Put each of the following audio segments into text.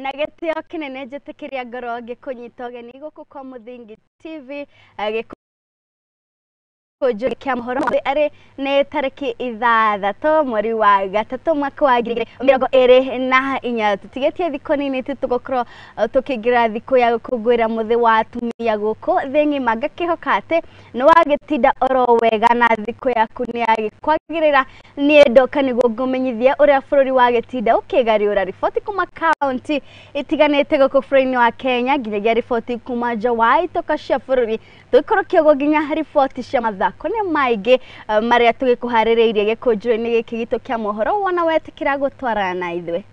Na gĩtĩo kĩnene njĩtĩkĩria ngoro ngĩkũnyita ũgeni gũkũ kwa Mũthingi TV gĩkũnjũ kĩa mohoro arĩ nĩ tarĩki 6 mweri wa 3 mwaka wa 2024. Tũtigĩtie thikũ nini tu tũgũkorwo tũkĩingĩra thikũ ya gũkũngũĩra mũthĩ wa atumia gũkũ thĩ ng'ima. Ngakĩhoka atĩ nĩ wagĩtinda oro wega na thikũ yaku nĩ yagĩkwagĩrĩra. Niĩ ndoka nĩguo ngũmenyithie ũrĩa bũrũri wagĩtinda ũkĩgariũra riboti kuma kaunti itiganĩte gũkũ bũrũri-inĩ wa Kenya, nginyagia riboti kuma nja wa itoka cia bũrũri, tũikũrũkie ũguo nginya riboti cia mathako nĩ maingĩ marĩa tũgĩkũharĩrĩirie gĩkũnjũ-inĩ gĩkĩ gitũ kĩa mohoro. Wona wetĩkĩra gũtwarana na ithuĩ.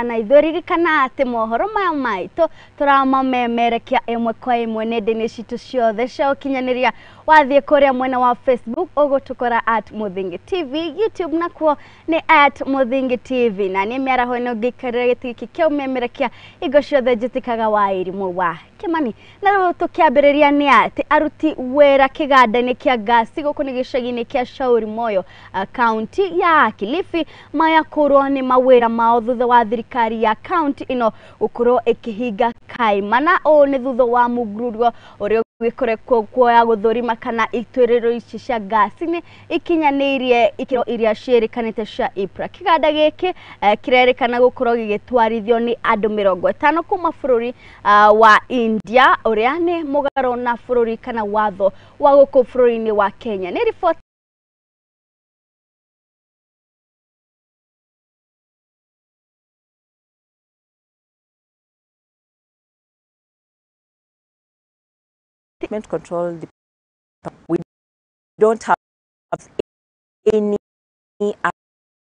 Na ithuĩ ririkana atĩ mohoro maya maitũ tũramamemerekia ĩmwe kwa ĩmwe nenda-inĩ citũ ciothe cia ũkinyanĩria. Wathiĩ kũrĩa mwena wa Facebook ũgũtũkora at Mũthingi TV, YouTube nakuo nĩ at Mũthingi TV. Na niĩ mĩaraho ĩno ngĩikarĩra gĩtĩ gĩkĩ kĩa ũmemerekia hingo ciothe njĩtĩkaga wa irimũ wa Kĩmani. Na rĩu tũkĩambĩrĩria nĩ atĩ aruti wĩra kĩganda-inĩ kĩa ngasi gũkũ nĩ gĩcagi-inĩ kĩa Shauri Moyo kaunti ya Kilifi mayakũrwo nĩ mawĩra mao thutha wa thirikari ya kaunti ĩno gũkorwo ĩkĩhinga kaimana. Ũũ nĩ thutha wa mũgururio ũrĩa ũgĩkoretwo kuoya gũthũrima kana ituĩrĩro ici cia ngasi nĩ ikinyanĩirie ikĩro iria ciĩrĩkanĩte cia EPRA. Kĩganda gĩkĩ kĩrerĩkana gũkorwo gĩgĩtwarithio nĩ andũ 50 kuma bũrũri wa India ũrĩa nĩ mũgarũ na bũrũri kana watho wa gũkũ bũrũri-inĩ wa Kenya. Nĩ riboti Control we don't have any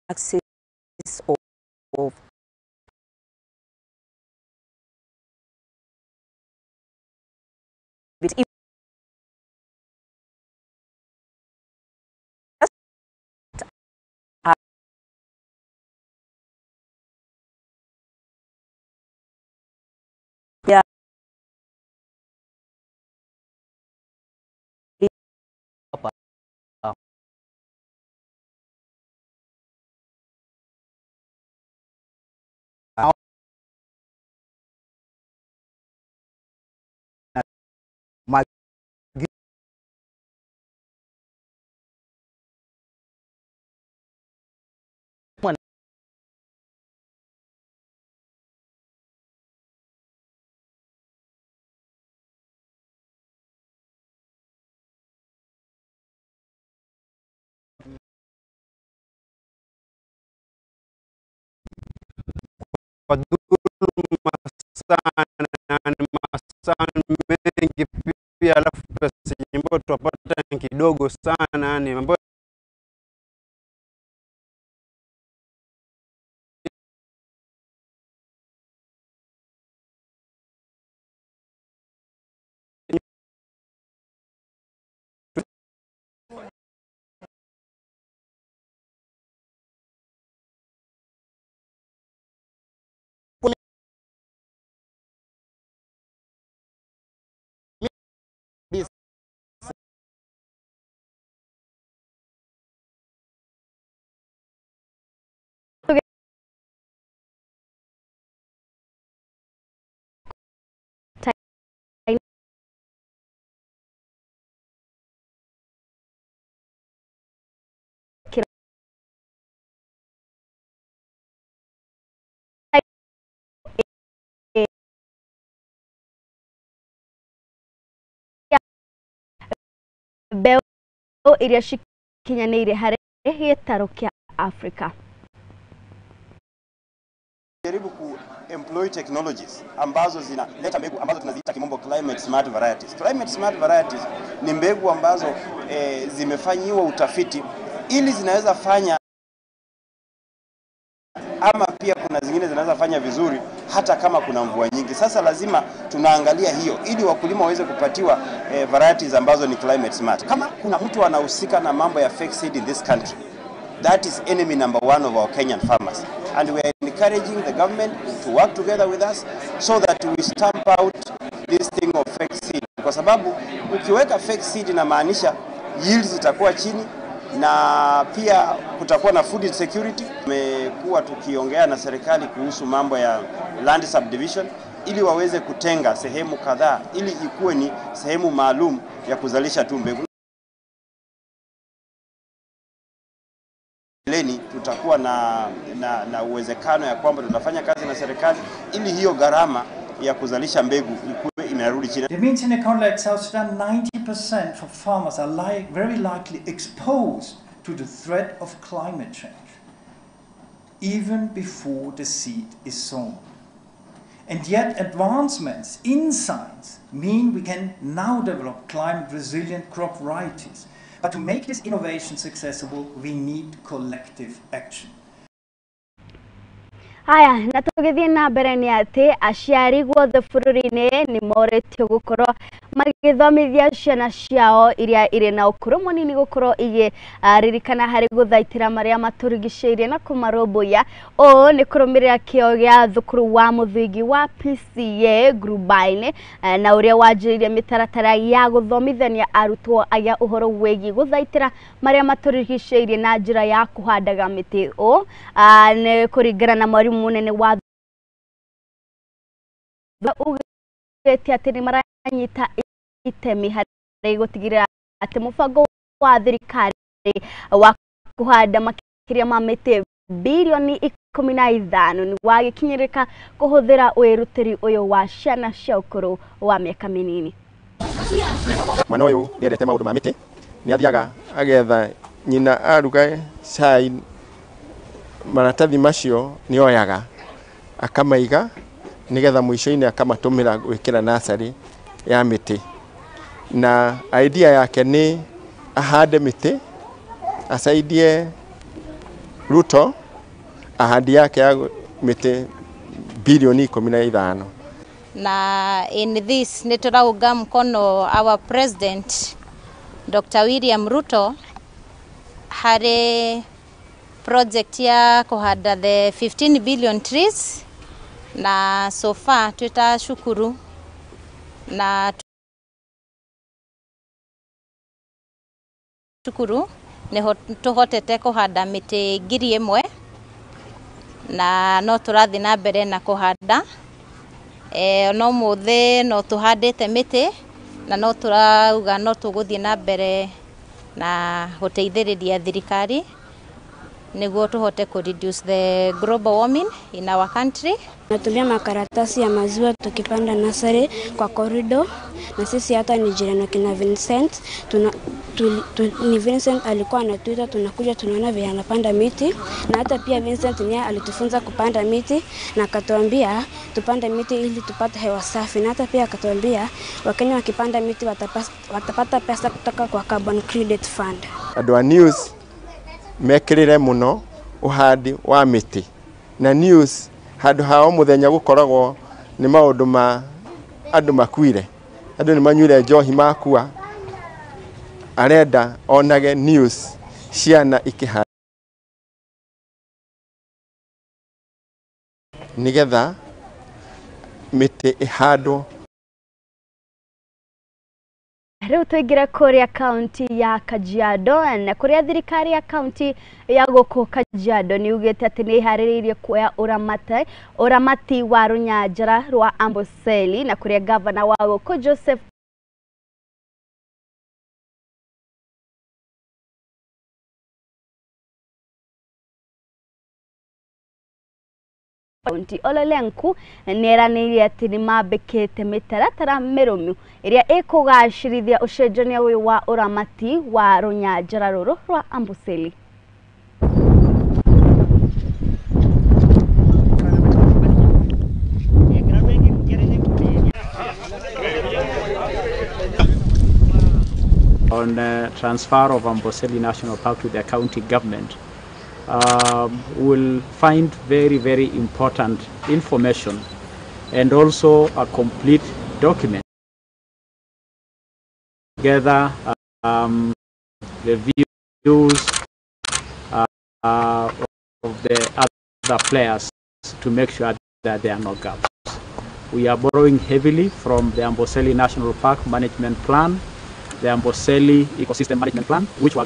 access of it. Kwa dhuluma sana na masaa mengi pia, alafu pesa ambayo tunapata kidogo sana, yani ambayo mbeũ iria cikinyanĩire harĩ gĩtarũ kĩa Afrika. Jaribu ku employ technologies ambazo zinaleta mbegu ambazo tunaziita kimombo climate smart varieties. Climate smart varieties ni mbegu ambazo zimefanyiwa utafiti ili zinaweza fanya ama pia kuna zingine zinaweza fanya vizuri hata kama kuna mvua nyingi. Sasa lazima tunaangalia hiyo ili wakulima waweze kupatiwa varieties ambazo ni climate smart. Kama kuna mtu anahusika na mambo ya fake seed in this country, that is enemy number one of our Kenyan farmers. And we are encouraging the government to work together with us so that we stamp out this thing of fake seed. Kwa sababu ukiweka fake seed inamaanisha yields zitakuwa chini na pia kutakuwa na food insecurity. Tumekuwa tukiongea na serikali kuhusu mambo ya land subdivision ili waweze kutenga sehemu kadhaa ili ikuwe ni sehemu maalum ya kuzalisha tu mbegu. Leni tutakuwa na uwezekano ya kwamba tutafanya kazi na serikali ili hiyo gharama ya kuzalisha mbegu ikuwe imerudi chini. It means in a country like South Sudan, 90% of farmers are very likely exposed to the threat of climate change, even before the seed is sown. And yet advancements in science mean we can now develop climate-resilient crop varieties. But to make this innovation successful, we need collective action. Haya, na tũgĩthiĩ na mbere nĩ atĩ aciari guothe bũrũri-inĩ nĩ morĩtio gũkorwo magĩthomithia ciana ciao iria irĩ na ũkũrũ mũnini gũkorwo igĩririkana harĩ gũthaitĩra marĩa matũrigicĩirie na kũmarũmbũiya. Ũũ nĩ kũrũmĩrĩra kĩo gĩa thukuru wa mũthingi wa PCEA Ngurubai-inĩ na ũrĩa wanjĩrĩirie mĩtaratara ya gũthomithania arutwo aya ũhoro wĩgiĩ gũthaitĩra marĩa matũrigicĩirie na njĩra ya kũhandaga mĩtĩ. Ũũ nĩ kũringana na mwarimu munene wa ugĩte atĩ nĩ maranyita itemi harĩ gũtigĩrĩra atĩ mũbango wa thirikari wa kũhanda makĩria ma mĩtĩ bilioni 15 nĩ wagĩkinyĩrĩka kũhũthĩra wĩrutĩri ũyũ wa ciana cia ũkũrũ wa mĩaka mĩnini. Mwana ũyũ nĩendete maũndũ ma mĩtĩ, nĩ athiaga agetha nyina aruga cai, maratathi macio nĩ oyaga akamaiga nigetha mwisho-inĩ akamatũmĩra gwĩkĩra nursery ya mĩtĩ. Na idea yake nĩ ahande mĩtĩ, asaidie Ruto ahandi yake ya mĩtĩ bilioni 15. Na in this nĩ tũraunga mkono our president Dr. William Ruto harĩ project ya kuhanda the 15 billion trees, na so far tutashukuru na shukuru ni tuhotete kuhanda miti 1000 na no turathi na mbere na kuhanda. No muthe no tuhandite miti na no turauga no tuguthie na mbere na guteithiriria thirikari niguo tuhote ku reduce the global warming in our country. Tunatumia makaratasi ya maziwa tukipanda nursery kwa corridor, na sisi hata ni jirani kina Vincent, ni Vincent alikuwa anatuita, tunakuja tunaona vile anapanda miti, na hata pia Vincent ndiye alitufunza kupanda miti na akatuambia tupande miti ili tupate hewa safi, na hata pia akatuambia Wakenya wakipanda miti watapata pesa kutoka kwa Carbon Credit Fund. Andũ a news mekirire muno uhandi wa miti, na news handu hao muthenya gukoragwo ni maundu ma andu makuire, andu ni manyuire njohi makua, arenda onage news ciana ikihanda nigetha miti ihandwo. Rĩu tũingĩre kũrĩa kaunti ya Kajiado, na kũrĩa thirikari ya kaunti ya gũkũ Kajiado nĩ yugĩte atĩ nĩ ĩharĩrĩirie kuoya ũramati wa rũnyanjara rwa Amboseli, na kũrĩa gavana wa gũkũ Joseph Kaunti Ole Lenku nĩeranĩire atĩ nĩ mambĩkĩte mĩtaratara mĩrũmu ĩrĩa ĩkũgacĩrithia ũcenjania ũyũ wa ũramati wa rũnyanjara rũrũ rwa Amboseli. On transfer of Amboseli National Park to the county government, will find very, very important information and also a complete document. Together, the views of the other players to make sure that there are no gaps. We are borrowing heavily from the Amboseli National Park Management Plan, the Amboseli Ecosystem Management Plan, which were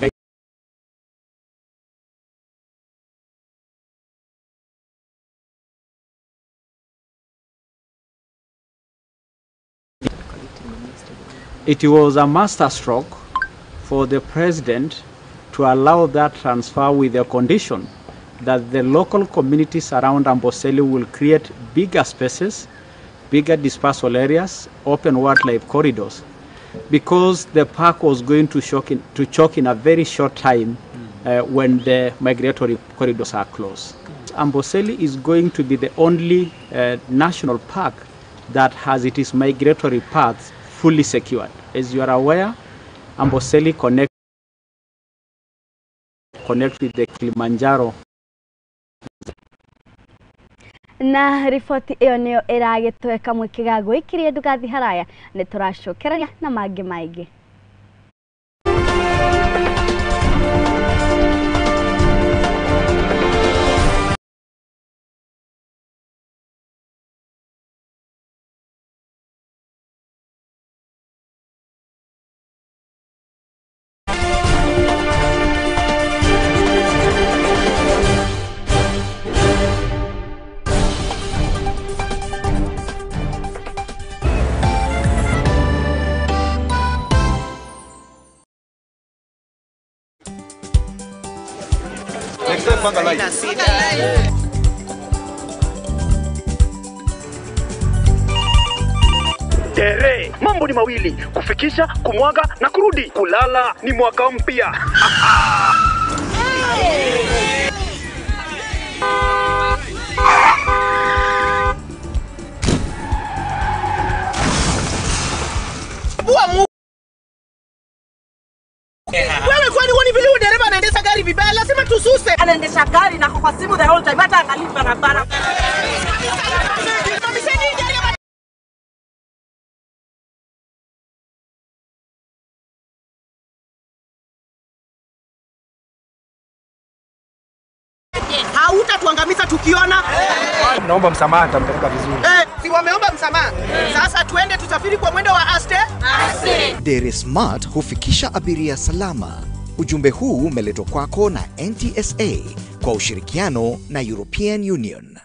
It was a masterstroke for the president to allow that transfer with the condition that the local communities around Amboseli will create bigger spaces, bigger dispersal areas, open wildlife corridors, because the park was going to choke in a very short time when the migratory corridors are closed. Amboseli is going to be the only national park that has its migratory paths fully secured. As you are aware, Amboseli connect with the Kilimanjaro. Na riboti ĩyo nĩyo ĩragĩtweka mwĩkĩga gwĩkirie ndũgathiĩ haraya nĩ tũracokereria na mangĩ maingĩ. Tere, mambo ni mawili, kufikisha, kumwaga na kurudi. Kulala ni mwaka mpya. Wewe kwani huoni vile huyu dereva anaendesha gari vibaya? Lazima tususe. Anaendesha gari na kwa simu the whole time, hata angalii barabara. Hautatuangamiza tukiona. Naomba msamaha, nitampeleka vizuri. Si wameomba msamaha. Sasa tuende tusafiri kwa mwendo wa aste. Aste. Dere Smart hufikisha abiria salama. Ujumbe huu umeletwa kwako na NTSA kwa ushirikiano na European Union.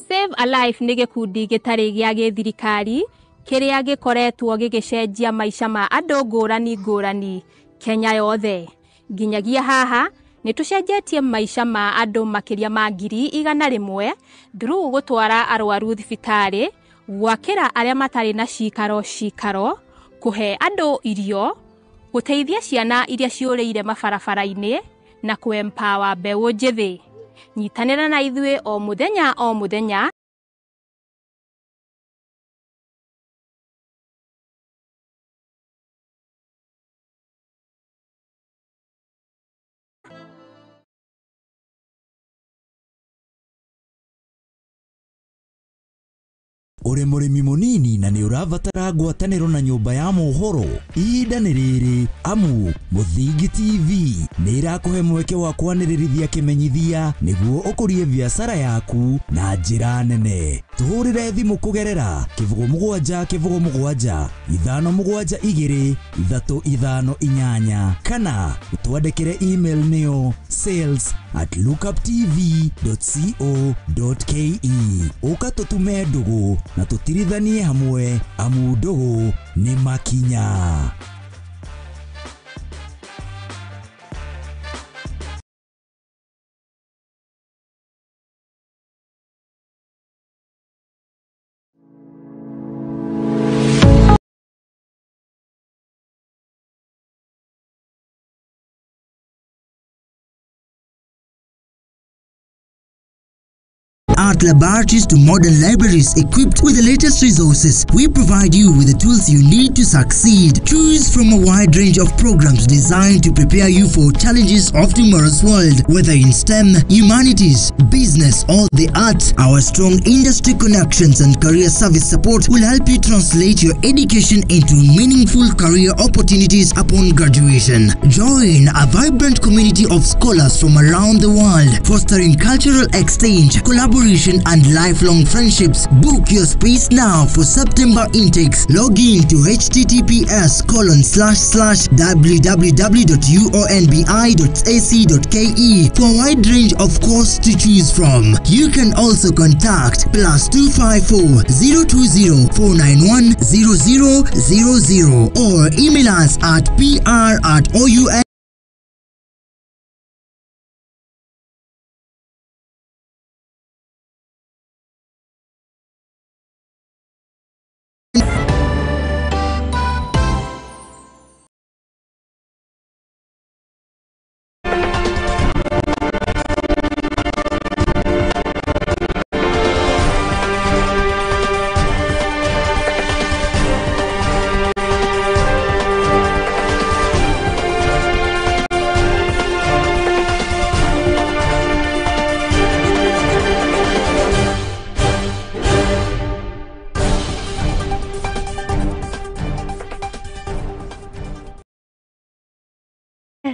Save a Life nĩ gĩkundi gĩtarĩ gĩa gĩthirikari kĩrĩa gĩkoretwo gĩgĩcenjia maica ma andũ ngũrani ngũrani Kenya yothe. Nginyagia haha nĩ tũcenjetie maica ma andũ makĩria ma 100,000 through gũtwara arwaru thibitarĩ, gwakĩra arĩa matarĩ na cikaro cikaro, kũhe andũ irio, gũteithia ciana iria ciũrĩire mabarabara-inĩ na kũ-empower mbeũ njĩthĩ. Nyitanĩra na ithuĩ o mũthenya o mũthenya. Uri mũrĩmi mũnini na nĩ ũrabatara ngwatanĩro na nyũmba ya mohoro, ihinda nĩ rĩrĩ amu Mũthingi TV nĩ ĩrakũhe mweke wa kwanĩrĩrithia kĩmenyithia nĩguo ũkũrie biacara yaku na njĩra nene. Tũhũrĩre thimũ kũgerera 07 07 572 358 kana ũtwandĩkĩre email nĩyo sales@lookuptv.co.ke. Ũka tũtume ndũgũ na tũtirithanie hamwe amu ndũgũ nĩ makinya. art laboratories to modern libraries equipped with the latest resources, we provide you with the tools you need to succeed. Choose from a wide range of programs designed to prepare you for challenges of tomorrow's world, whether in STEM, humanities, business, or the arts. Our strong industry connections and career service support will help you translate your education into meaningful career opportunities upon graduation. Join a vibrant community of scholars from around the world, fostering cultural exchange, collaboration, and lifelong friendships. Book your space now for September intakes. Log in to https://www.uonbi.ac.ke for a wide range of courses to choose from. You can also contact +254 020 491 0000 or email us at pr@oun.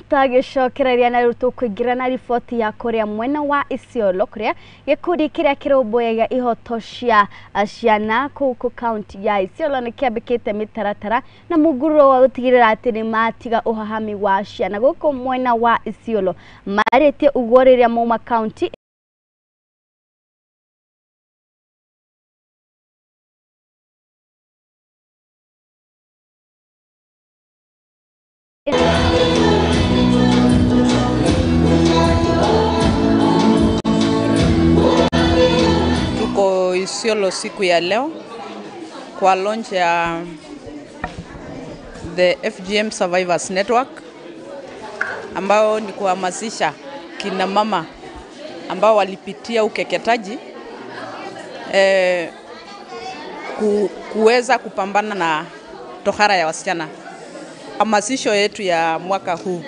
Twagicokereria na riu tukuingira na riboti ya kuria mwena wa Isiolo kuria gikundi kiria kirumbuyagia ihoto cia ciana kuu kaunti ya Isiolo ni kiambikite mitaratara na mugururo wa gutigirira ati ni matiga uhahami wa ciana guku mwena wa Isiolo maritie uguo riria mauma kaunti Tuko Isiolo siku ya leo kwa launch ya the FGM Survivors Network, ambao ni kuhamasisha kina mama ambao walipitia ukeketaji kuweza kupambana na tohara ya wasichana. Hamasisho yetu ya mwaka huu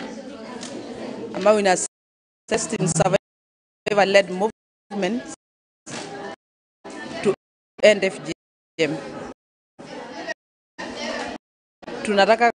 ambao ina survivor led movement to end FGM. Tunataka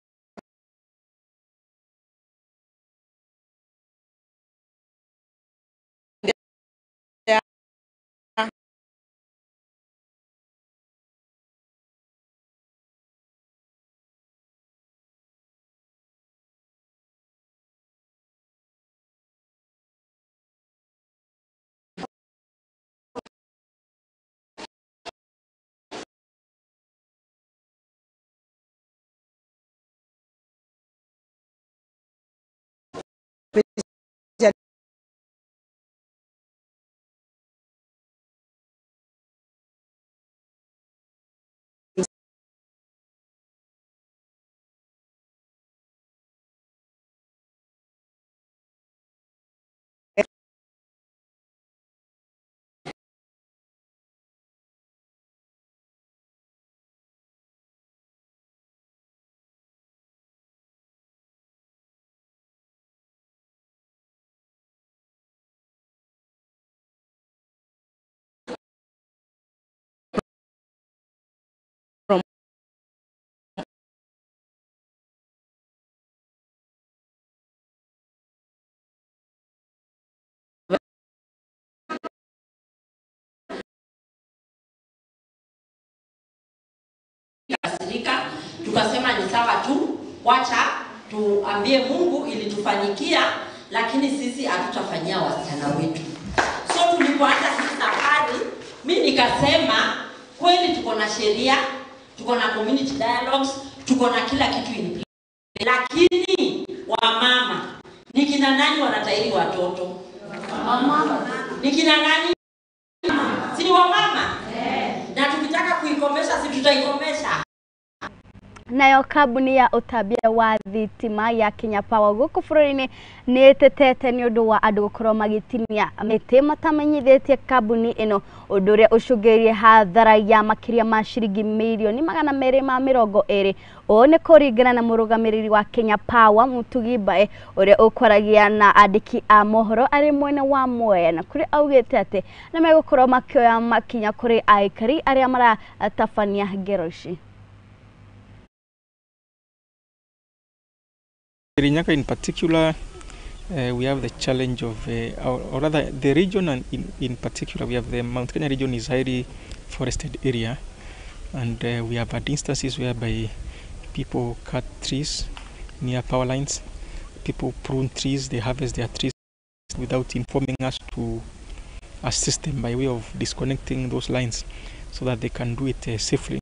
Kasirika, tukasema ni sawa tu, wacha tuambie Mungu ilitufanyikia, lakini sisi hatutafanyia wasichana wetu. So tulipoanza hii safari, mimi nikasema kweli tuko na sheria, tuko na community dialogues, tuko na kila kitu in place. Lakini wamama, ni kina nani wanatahiri watoto? Wamama. Ni kina nani? Si ni wamama? Na tukitaka kuikomesha, si tutaikomesha. Nayo kambuni ya ũtambia wa thitima ya Kenya Power gũkũ bũrũri-inĩ nĩ ĩtetete nĩ ũndũ wa andũ gũkorwo magĩtinia mĩtĩ matamenyithĩtie kambuni ĩno, ũndũ ũrĩa ũcũngĩrĩirie hathara ya makĩria ma ciringi mirioni 220. Ũũ nĩ kũringana na mũrũgamĩrĩri wa Kenya Power Mutugi Mbae, ũrĩa ũkwaragia na andĩki a mohoro arĩ mwena wa Mwea, na kũrĩa augĩte atĩ nĩ megũkorwo makĩoya makinya kũrĩ aikari arĩa maratabania ngero ici. Kirinyaga in particular, we have the challenge of, or rather the region, and in particular we have the Mount Kenya region is highly forested area, and we have had instances whereby people cut trees near power lines, people prune trees, they harvest their trees without informing us to assist them by way of disconnecting those lines so that they can do it safely.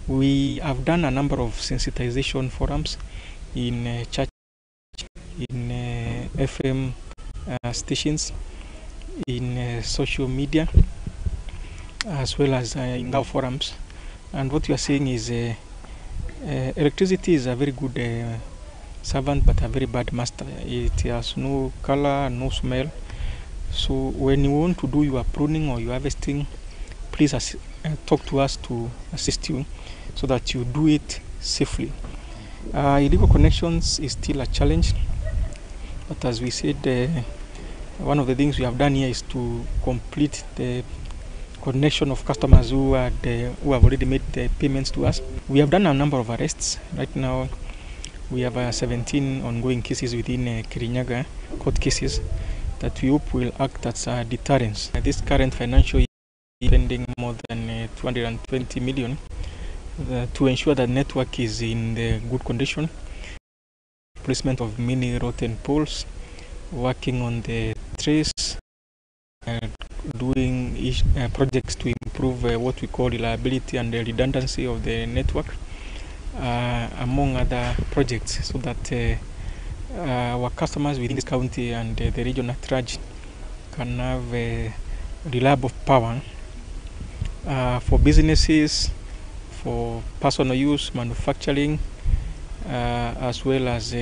We have done a number of sensitization forums in church, in FM stations, in social media, as well as in our forums. And what we are saying is electricity is a very good servant, but a very bad master. It has no color, no smell. So when you want to do your pruning or your harvesting, please talk to us to assist you so that you do it safely. Illegal connections is still a challenge, but as we said, one of the things we have done here is to complete the connection of customers who have already made the payments to us. We have done a number of arrests. Right now, we have 17 ongoing cases within Kirinyaga, court cases, that we hope will act as a deterrence. This current financial year, spending more than 220 million to ensure that network is in the good condition, placement of many rotten poles, working on the trees, doing projects to improve what we call reliability and the redundancy of the network, among other projects, so that our customers within this county and the region at large can have reliable power for businesses, for personal use, manufacturing, as well as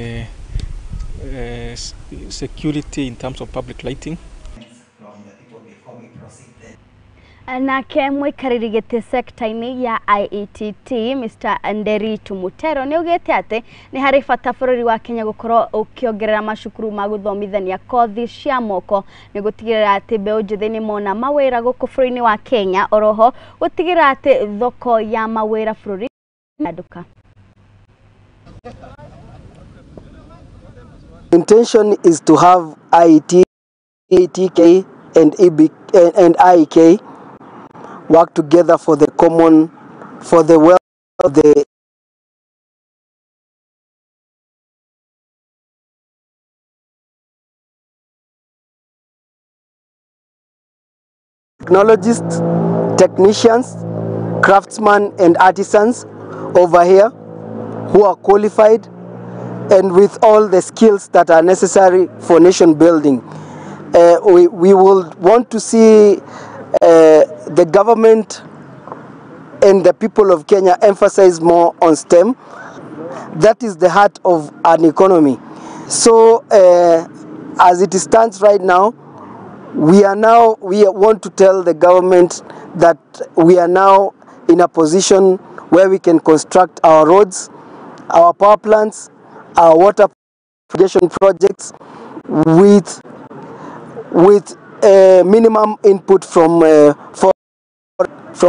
security in terms of public lighting. Nake mwikarĩri gĩtĩ sekta-inĩ ya IETT Mr. Nderitu Mutero nĩ augĩte atĩ nĩ harĩ bata bũrũri wa Kenya gũkorwo ũkĩongerera macukuru ma gũthomithania kothi cia moko nĩ gũtigĩrĩra atĩ mbeũ njĩthĩ nĩ mona mawĩra gũkũ bũrũri-inĩ wa Kenya, oroho gũtigĩrĩra atĩ thoko ya mawĩra bũrũri nduka. Intention is to have IET, ATK and EB and IEK work together for the common, for the wealth of the technologists, technicians, craftsmen and artisans over here who are qualified and with all the skills that are necessary for nation building. We will want to see the government and the people of Kenya emphasize more on STEM. That is the heart of an economy. So as it stands right now, we want to tell the government that we are now in a position where we can construct our roads, our power plants, our water irrigation projects with minimum input from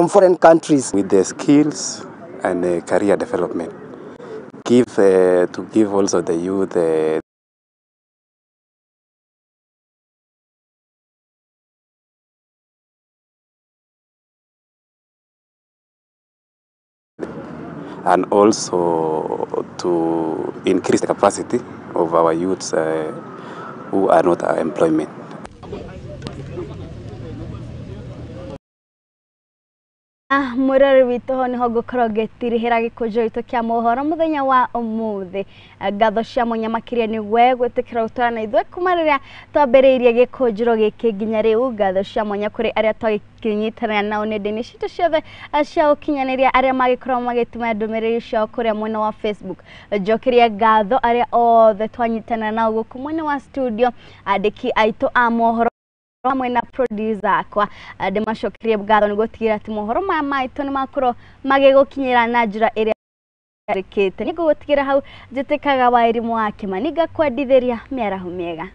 foreign countries. With the skills and career development, to give also the youth and also to increase the capacity of our youths who are not employment. Mwĩroreri witũ, ho nĩho ngũkorwo ngĩtirihĩra gĩkũnjo gitũ kĩa mohoro mũthenya wa ũmũthĩ. Ngatho cia mwanya makĩria nĩ we gwĩtĩkĩra gũtwara na ithuĩ kuma rĩrĩa twambĩrĩirie gĩkũnjĩro gĩkĩ nginya rĩu. Ngatho cia mwanya kũrĩ arĩa twagĩkĩnyitanĩra nao nenda-inĩ citũ ciothe cia ũkinyanĩria, arĩa magĩkorwo magĩtũma ndũmĩrĩri ciao kũrĩa mwena wa Facebook. Njokerie ngatho arĩa othe twanyitanĩra nao gũkũ mwena wa studio, andĩki aitũ a mohoro hamwe na producer akwa. Ndĩmacokerie ngatho nĩ gũtigĩrĩra atĩ mohoro maya maitũ nĩ makorwo magĩgũkinyĩra na njĩra ĩrĩa rĩkĩte. Nĩ ngũgũtigĩra hau njĩtĩkaga wa irimũ wa Kĩmani, ngakwendithĩria mĩaraho mĩega.